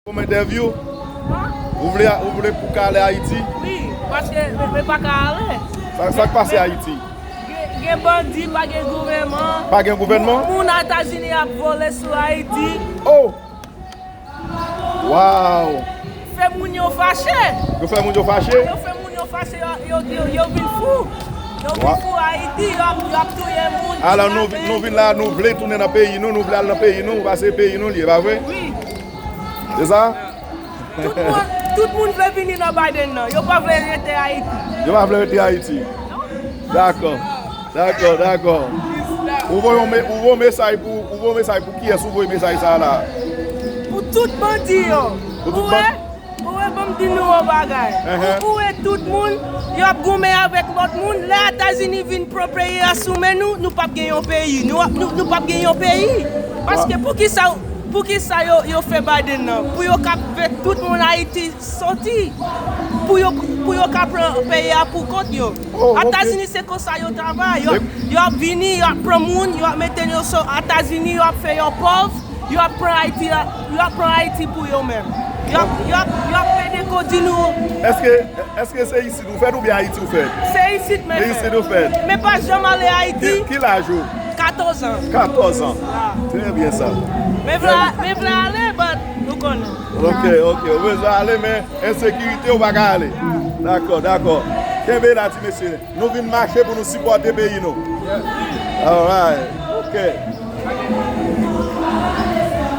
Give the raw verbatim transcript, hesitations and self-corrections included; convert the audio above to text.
Pou m entèvyou? Ou vle, ou vle pou ka ale Ayiti? Wi, paske mwen pa ka ale. Sa, sa k pase Ayiti? Gen, gen bandi, pa gen gouvènman. Pa gen gouvènman? Moun Etazini ap vole sou Ayiti. Oh! Wow! Fè moun yo fache. Yo fè moun yo fache? Yo fè moun yo fache, yo, yo, yo, yo vin fou. Yo vin fou Ayiti, yo ap, yo ap touye moun. Alò, nou, nou vin la, nou vle tounen nan peyi nou, nou vle al nan peyi nou, paske peyi nou li ye, pa vre? Wi. Se sa? Tout moun, tout moun vle vini nan Biden nan. Yo pa vle rete Ayiti. Yo pa vle rete Ayiti. Dakò. Dakò, dakò. Ou voye yon me-, ou voye mesaj pou, ou voye mesaj pou kiyès ou voye mesaj sa a la? Pou tout bandi yo. Pou tout bandi. Ou wè, ou wè, ban m di nou yon bagay. Ou, ou wè tout moun, y ap goumen avèk lòt moun. Lè Etazini vin pran peyi a sou men nou, nou p ap gen yon peyi. Nou, nou, nou p ap gen yon peyi. Paske poukisa, poukisa yo, yo fè Biden nan? Pou yo ka fè tout moun Ayiti soti. Pou yo, pou yo ka pran peyi a pou kont yo. Oh, ok. Etazini se konsa yo travay. Yo, yo ap vini, yo ap pran moun, yo ap mete yo sou Etazini, yo ap fè yo pòv, yo ap pran Ayiti, yo ap pran Ayiti pou yo menm. Yo ap, yo ap, yo ap pede kodi nou. Èske, èske se isit ou fèt oubyen Ayiti ou fèt? Se isit mwen fèt. Se isit ou fèt. Men pa janm ale Ayiti. Ki, ki laj ou? Katòz an. Katòz an. Ah. Trè byen sa. Men vle, men vle ale, but nou konnen. Ok, ok. Ou bezwen ale, men ensekirite ou pa ka ale. Dakò, dakò. Kenbe la, ti mesye. Nou vin mache pou nou sipòte peyi nou. Alright. Ok.